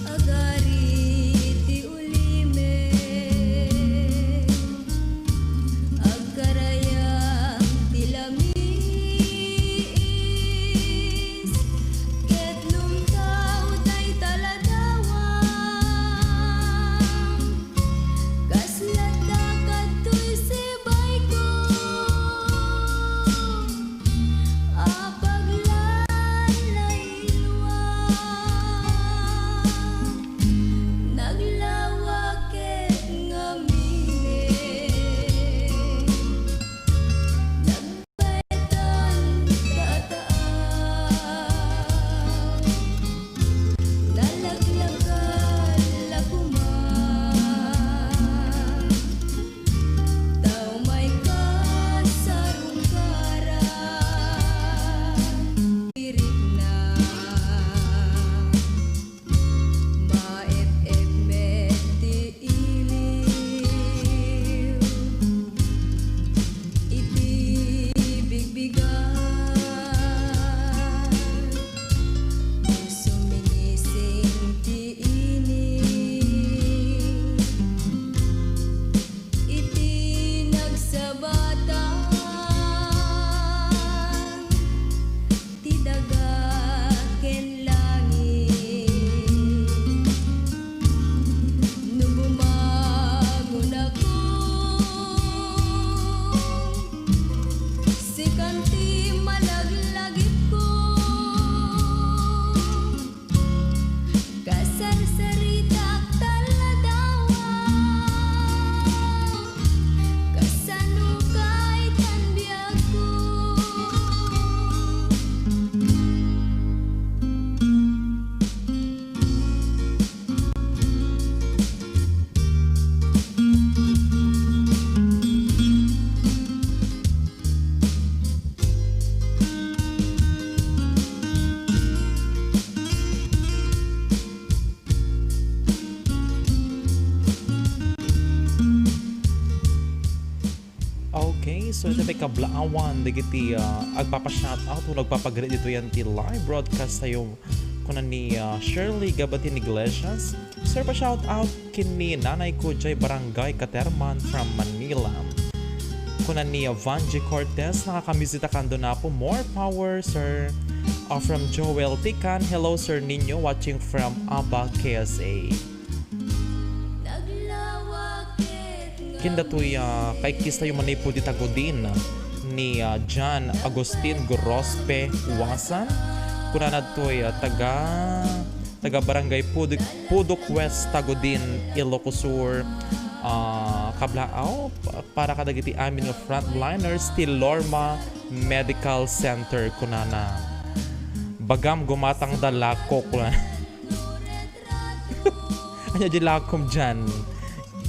agari ti ulimek, agkarayam ti lamiis, ket lumtaw dayta ladawam. Kasla dakatoy sibayko a paglanlaylua. Naglawa ket ngamin. Nagbaetan ta ataaw. Nalaglagad la koma. Tao may kasarungkaran. Irikna. Maep-ep met ti iliw iti bigbigan. Sumingising ti init iti nagsabatan ti daga ken langit. No bumangonakon, sikan ti malaglagipko. Kasarsaritak ta ladawa, kasano kay tan biagko? Okay, so ita pay kablaawan dagiti, ah, agpapa-shoutout wenno agpapagreet ditoy ti live broadcast tayo. Kuna ni, ah, Shirley Gabatin Iglesias, "Sir, pa-shoutout ken ni nanay ko jay Barangay Caterman from Manila." Kuna ni, ah, Vangie Cortez, "Nakakamiss dita kando napo. More power, sir." Ah, from Joel Tican, "Hello, Sir Nino, watching from Aba, K S A." Ken datoy, ah, kaikista tayo manipud iti Tagudin ni, ah, John Agustin Gorospe Wasan. Kunana datoy, ah, taga, taga Barangay Pudok, Pudok West, Tagudin, Ilocos Sur. Ah, kablaaw, pa-, para kadagiti amin nga frontliners ti Lorma Medical Center, kunana. Bagam gumatangda lako, kunana. Ania di lakom dian?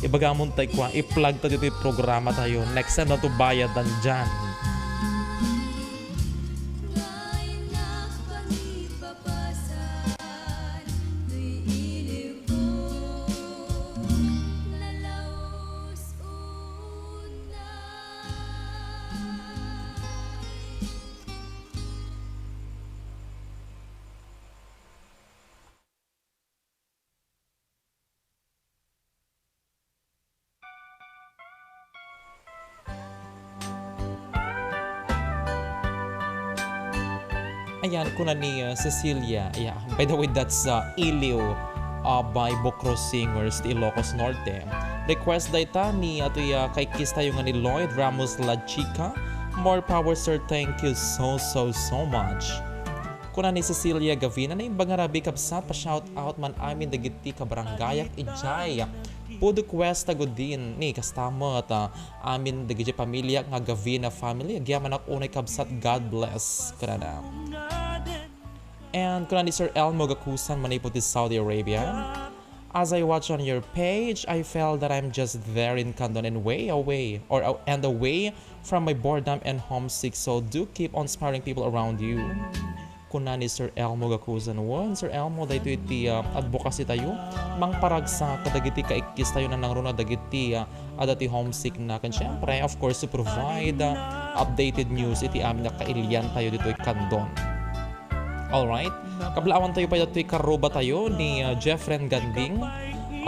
Ibagamon tay kua, i-plug ta ditoy programa tayo. Next time na to bayadan dian. Ayan, kuna ni, uh, Cecilia. Yeah, by the way, that's, uh, Iliw, uh, by Bokro Singers ti Ilocos Norte. Request dayta ni, uh, ti, uh, kaikkistayo nga ni Lloyd Ramos La Chica. More power, sir. Thank you so, so, so much. Kuna ni Cecilia Gavina, naimbag nga rabii, kabsat, pa-shout out man amin dagiti kabarangayak idiay Pudo Cuesta, Godin. Ni kasta met, ah, amin dagiti pamilya nga Gavina family. Agyamanak unay, kabsat, God bless. Kunana. And kuna ni Sir Elmo Gakusan manipud ti Saudi Arabia. As I watch on your page, I felt that I'm just there in Candon and way away, or, uh, and away from my boredom and homesick. So do keep on inspiring people around you. Kuna ni Sir Elmo Gakusan, wen, Sir Elmo, daytoy ti, uh, advocacy tayo. Mangparagsak kadagiti kaikkis tayo nga nangruna dagiti, uh, adda ti homesick na. Ken syempre, of course, to provide, uh, updated news iti amin a kailian tayo ditoy Candon. Alright. Kablaawan tayo pay datoy karuba tayo ni, uh, Jeffren Ganding.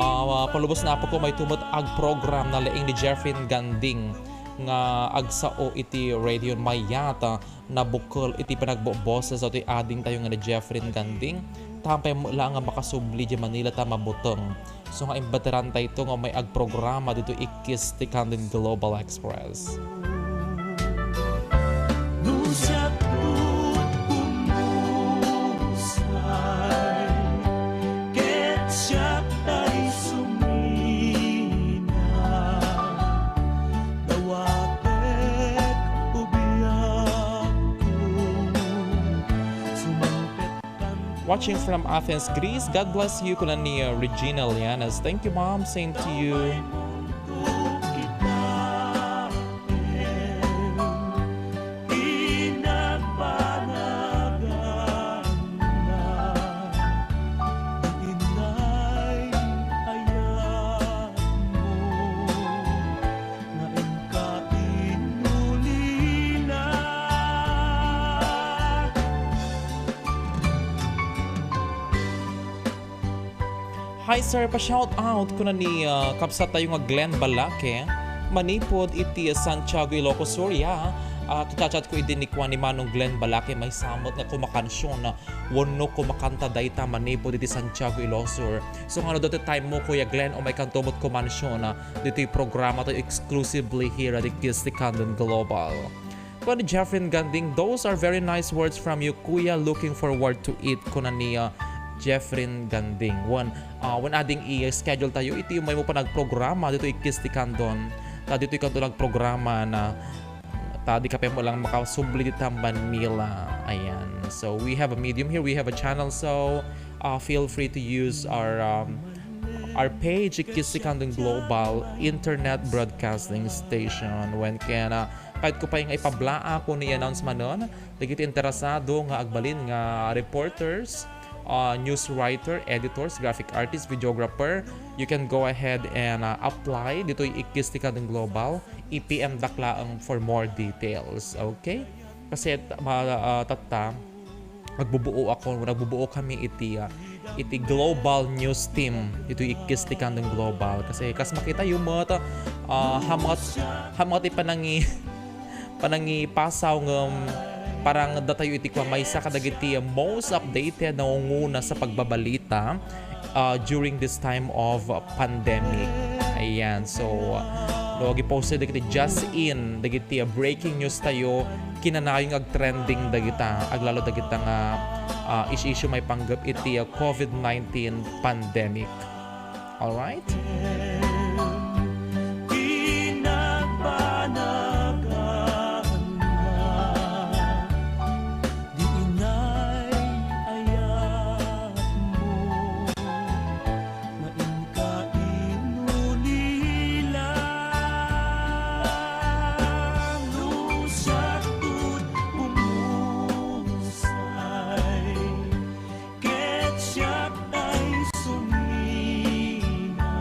Ah, palubos na apo ko, mayto met agprogram na laeng ni Jeffren Ganding nga agsao iti radio. Mayat, ah, nabukel iti panagboboses datoy ading tayo nga ni Jeffren Ganding. Tapno met laeng nga makasubli di Manila ta mabuteng. So nga imbateran tayo nga may agprograma dito ikkis ti Candon Global Express. No siak pumusay, ket siak tay sumina, dawatek ubiakko, sumangpet Watching from Athens, Greece. God bless you, kuna ni, uh, Regina Lianas. Thank you, Mom. Same to you. Nga inka inulila. Hi, sir. Pa-shout out kuna ni, ah, kabsat tayo nga Glenn Balake manipud iti Santiago, Ilocos Sur. Yeah. Ah, kachat-chat ko idi ni kuan ni Manong Glenn Balake, maysa met nga kumakansion, ah, wenno kumakanta dayta manipud iti Santiago, Ilocos Sur. So, ngano daytoy time mo, Kuya Glenn, o maykanto met kumansion, ah, ditoy programa to exclusively here at Ikkis ti Candon Global. Kuan ni Jeffrey Ganding, "Those are very nice words from you, Kuya. Looking forward to it," kuna ni, ah, Jeffrey Ganding. Wen, ah, wen ading i-schedule tayo iti umay mo panagprograma ditoy Ikkis ti Candon. Ta ditoy kanto nagprograma na ta di ka pay mo lang makasubli dita Manila. Ayan. So, we have a medium here. We have a channel. So, uh, feel free to use our, um, our page, Ikkis ti Candon Global Internet Broadcasting Station. Wen ken, uh, kayatko pay nga ipablaak wenno i-announce manen dagiti interesado nga agbalin nga reporters, uh, news writer, editors, graphic artist, videographer, you can go ahead and, uh, apply ditoy Ikkis ti Candon Global. I-P M dak laeng for more details. Okay? Kasi, ma-, ah, tatta, nagbubuo ako, nagbubuo kami iti, ah, iti global news team, iti Ikkis ti Candon Global. Kasi kas makita yu met, ah, hamnget, hamnget ti panangi-, panangipasaw ngem parang datayo iti kua maysa kadagiti most updated, nangunguna sa pagbabalita, uh, during this time of pandemic. Ayan, so, uh, no, agi-post dagiti just in, dagiti, uh, breaking news tayo, kinanayon nga agtrending dagita, aglalo dagita nga, uh, issue-issue maipanggep iti, uh, covid nineteen pandemic. Alright? Di inay ayat mo nga inka inulila, no siak pumusay, ket siak tay sumina.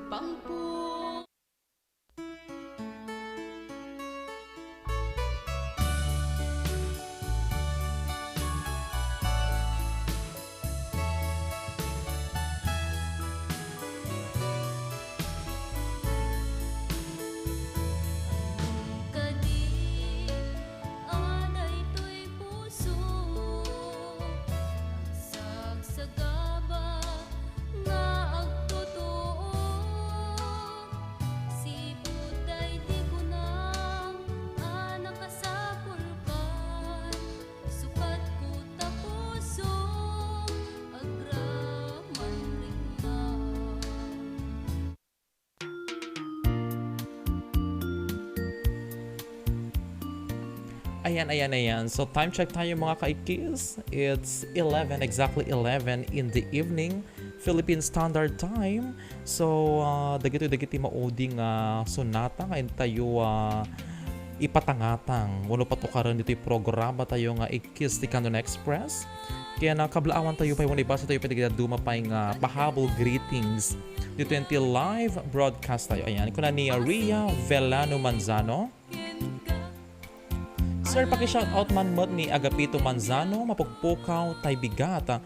Pangpung. Kadi a daytoy puso, agsagsagaba nga agtutuok. Sipud daydi kunam a nakasapulkan, sukat kuta puso, agraman rikna. Ayan, ayan, ayan. So, time check tayo, mga kaikis. It's eleven, exactly eleven in the evening, Philippine Standard Time. So, ah, dagitoy, dagiti maudi nga sonata nga intayo, ah, ipatangatang wenno patukaren ditoy programa tayo nga Ikkis ti Candon Express. Kaya nakablaawan tayo pay wenno ibasa tayo pay dagiti dadduma pay nga pahabol, greetings ditoy ti live broadcast tayo. Ayan, kuna ni Ria Velano Manzano. Sir, paki-shoutout man met ni Agapito Manzano, mapukpukaw tay bigat.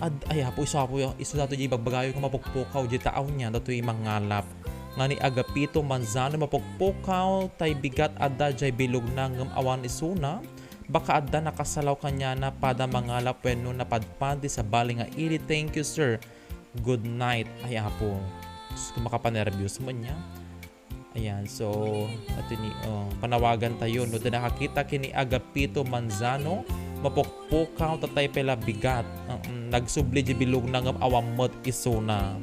Ad-, ay, apo, isu, apo, isu dato di bagbagayo nga mapukpukaw di taaw niya, datoy mangalap. Nga ni Agapito Manzano, mapukpukaw tay bigat, adda jay bilogna ngem awan isuna. Baka adda nakasalaw kaniana pada mangalap wenno napadpadi sabali nga ili. Thank you, sir. Good night. Ay, apo. Sus, kung makapanerbios mo niya. Ayan, so, ato ni, oh, panawagan tayo, no? Da nakakita kini Agapito Manzano, mapukpukaw, tatay pela bigat. Mm, nagsubli di bilogna ngem awan met isuna.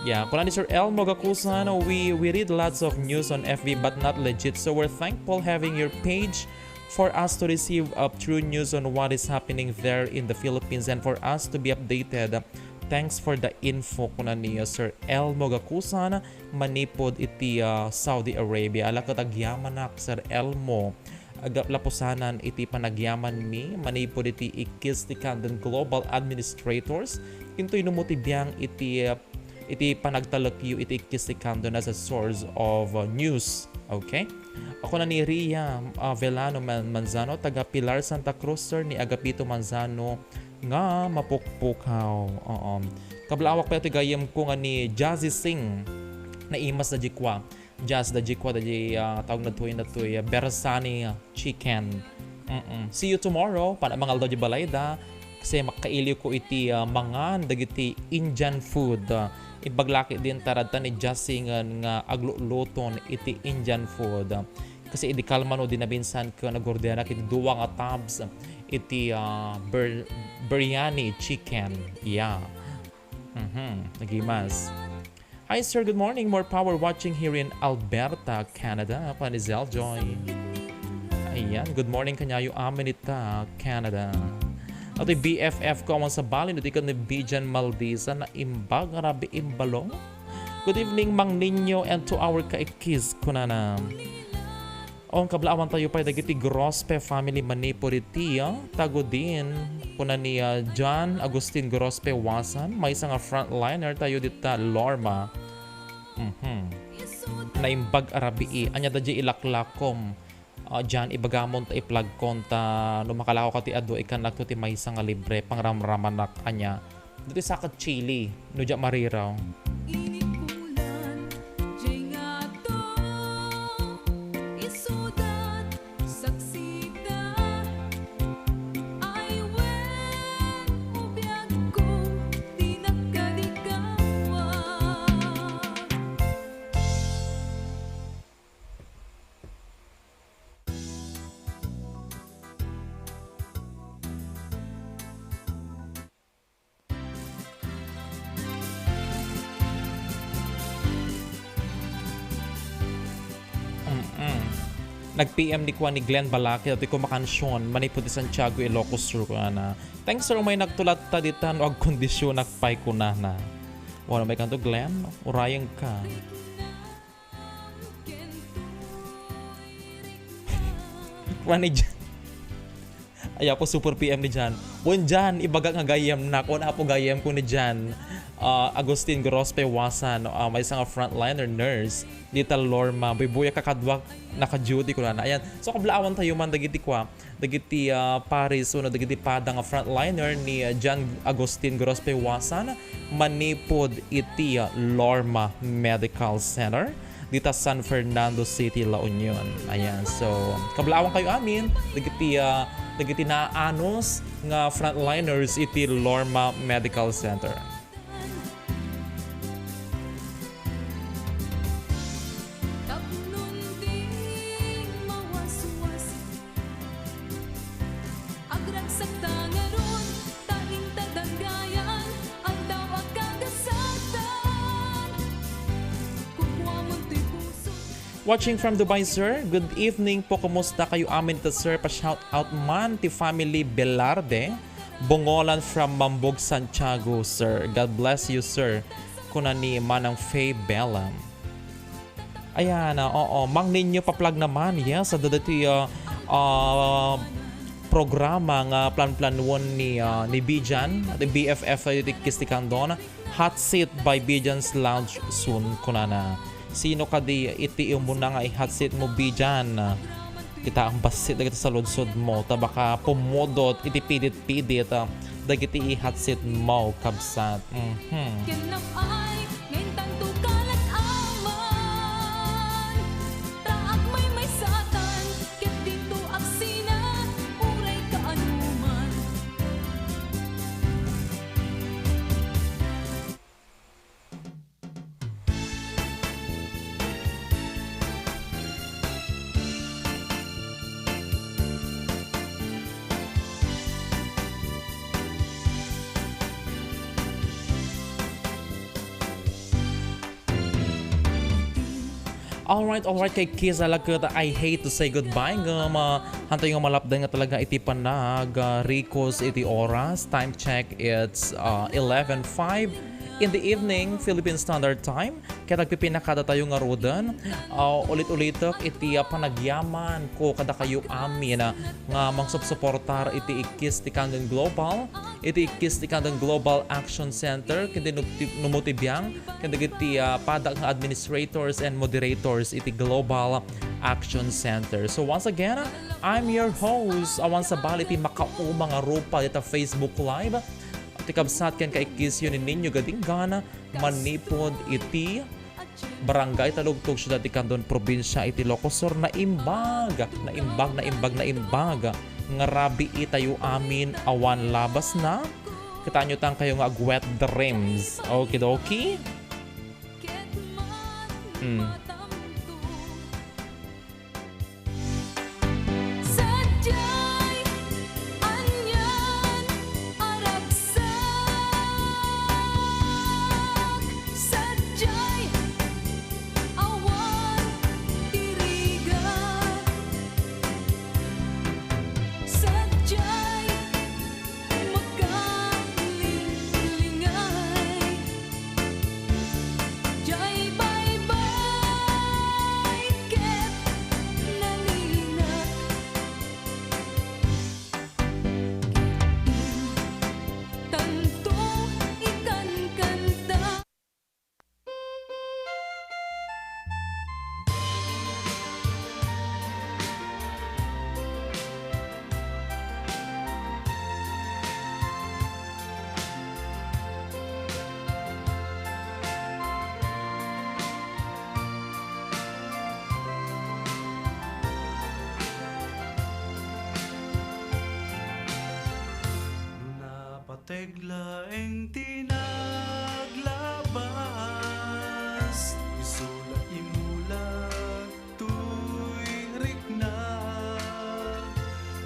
Yeah, kuna ni Sir Elmo Gakusan, we, we read lots of news on F B but not legit, so we're thankful having your page for us to receive up true news on what is happening there in the Philippines and for us to be updated. Thanks for the info, kuna ni, uh, Sir Elmo Gakusan, manipud iti, ah, Saudi Arabia. Ala ket agyamanak, Sir Elmo. Agap-, lapusanan iti panagyamanmi manipud iti Ikkis ti Candon Global Administrators. Intoy no mo ti biang iti, ah, iti panagtalekyo iti Ikkis ti Candon as a source of, ah, news. Okay? Ako na ni Ria, ah, Velano Man-, Manzano, taga Pilar, Santa Cruz, sir, ni Agapito Manzano nga mapukpukaw. Oo. Kablaawak pay ti gayyem ko nga ni Jazzy Singh. Naimas da jikwa. Jazz da jikwa da ji, ah, tawag na toy na toy, ah, Bersani chicken. Mm-mm. See you tomorrow. Pana mangaldaw di balayda. Kasi makailiw ko iti, ah, mangan dagiti Indian food. Ah, ibaglaki din taradta ni Jazzy nga, nga agluluton iti Indian food. Kasi idi kalman o di nabinsan ko nagordiana iti dua nga tubs iti, ah, bir-, biryani chicken. Yeah. Mhm. Nagimas. Hi, sir. Good morning. More power watching here in Alberta, Canada. Ako ni Zeljoy. Ayan. Good morning kanyayo amin ita, Canada. At B F F ko awan sa Bali, no, di ka ni Bijan Maldisa na imbag rabi imbalong. Good evening, Mang Nino, and to our kaikis, kunana. On, kablaawan tayo pay dagiti Grospe family manipud iti, ah, Tagudin. Kuna ni, ah, John Agustin Grospe Wasan, maysa nga frontliner tayo dita Lorma. Mhm. Naimbag a rabii. Ania da di ilaklakom. Ah, John, ibagamon ta iplagkon ta no makalakaw ka ti adu, ikannakto ti maysa nga libre pangramramanak. Ania. Ditoy sakat chili, no dia mariraw. Inikulan, jay ngato, isudat, saksita, ay wen, ubiagko, ti nagkadikawan. Mm-mm. Nag-P M ni kuan ni Glenn Balakid, atoy ko makansion, manipud ti Santiago, Ilocos Sur, kunana. Thanks, sir, umay nagtulat ta dita no agkondisionak pay, kunana. Wala may kanto, Glenn? Urayen ka. Kuan ni Jan. Ay, apo, super P M ni Jan. Wen Jan, ibaga nga gayyemnak. Wen apo, gayyem ko ni Jan. ah, Agustin Gorospe Wasan, ah, maysa nga frontliner nurse dita Lorma. Buybuyak a kaduak naka-duty kunana. Ayan. So, kablaawan tayo man dagiti kua, dagiti, ah, pares wenno dagiti pada nga frontliner ni, ah, John Agustin Gorospe Wasan manipud iti, ah, Lorma Medical Center dita San Fernando City, La Union. Ayan. So, kablaawan kayo amin dagiti, ah, dagiti naanus nga frontliners iti Lorma Medical Center. Tapno ding mawaswas, agragsakta ngarud, ta inta daggayan, aldaw a kagasatan. Kukuamon to'y puso. Watching from Dubai, sir. Good evening po. Kumusta kayo amin ita, sir? Pa-shout out man ti family Velarde. Bongolan from Mambog, Santiago, sir. God bless you, sir. Kuna ni Manang Faye Bellam. Ayan, ah, oo. Mang Nino Paplag naman. Yes, adda ditoy, ah, ah, programa nga plan-planuon ni, ah, ni Bijan, ti B F F tayo ti Kisti Candon. Hot Seat by Bijan's Lounge soon, kunana. Sino kadi iti umuna nga i-hot seat mo, Bijan? Kita ang bassit dagiti saludsod mo, ta baka pumudot iti pidit-pidit, ah, dagiti i-hot seat mo, kabsat. Mhm. Ken nam-ay, nga intanto kalat-aman. Ta agmaymaysatan, ket dinto aksina, uray kaanuman. Alright, alright, kay Kiss Alacuta, I hate to say goodbye. Nga ma, hantay nga malapdan nga talaga iti panag, ah, rikos iti oras. Time check, it's, ah, eleven five in the evening, Philippine Standard Time. Kaya nagpipinakada tayo nga ruden. Ah, ulit-ulitek iti, ah, panagyaman ko kada kayo amin, ah, nga mangsupsuportar iti ikkis ti Candon Global, iti ikkis ti Candon Global Action Center, ken di num-, ti-, numutibiang, ken dagiti, ah, pada nga administrators and moderators iti Global Action Center. So once again, I'm your host, awan sabali ti makauma nga rupa dita Facebook Live. Ti kabsat ken kaikkisyo ni Nino Gadinggan, manipud iti Barangay Talugtog, Siudad ti Candon, Probinsia iti Ilocos Sur. Naimbag, naimbag, naimbag, naimbag nga rabii tayo amin awan labasna. Kitaenyo tan kayo nga agwet the rims. Okidoki. Hmm. Sadiay anian a ragsak, sadiay awan ti rigat, sadiay makalinglingaw. Jay baybay ket nalingak. Tanto ikankanta. No napateg laeng ti naglabas, isu la imulag toy rikna.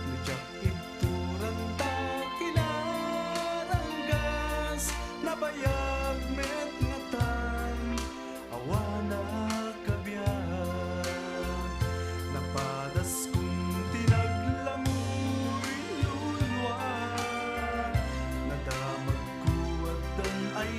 No diak itturan ta kinaranggas, nabayag met ngatan, awan a kabiag. Napadaskon ti naglangoy luluak, nadamagko addan ay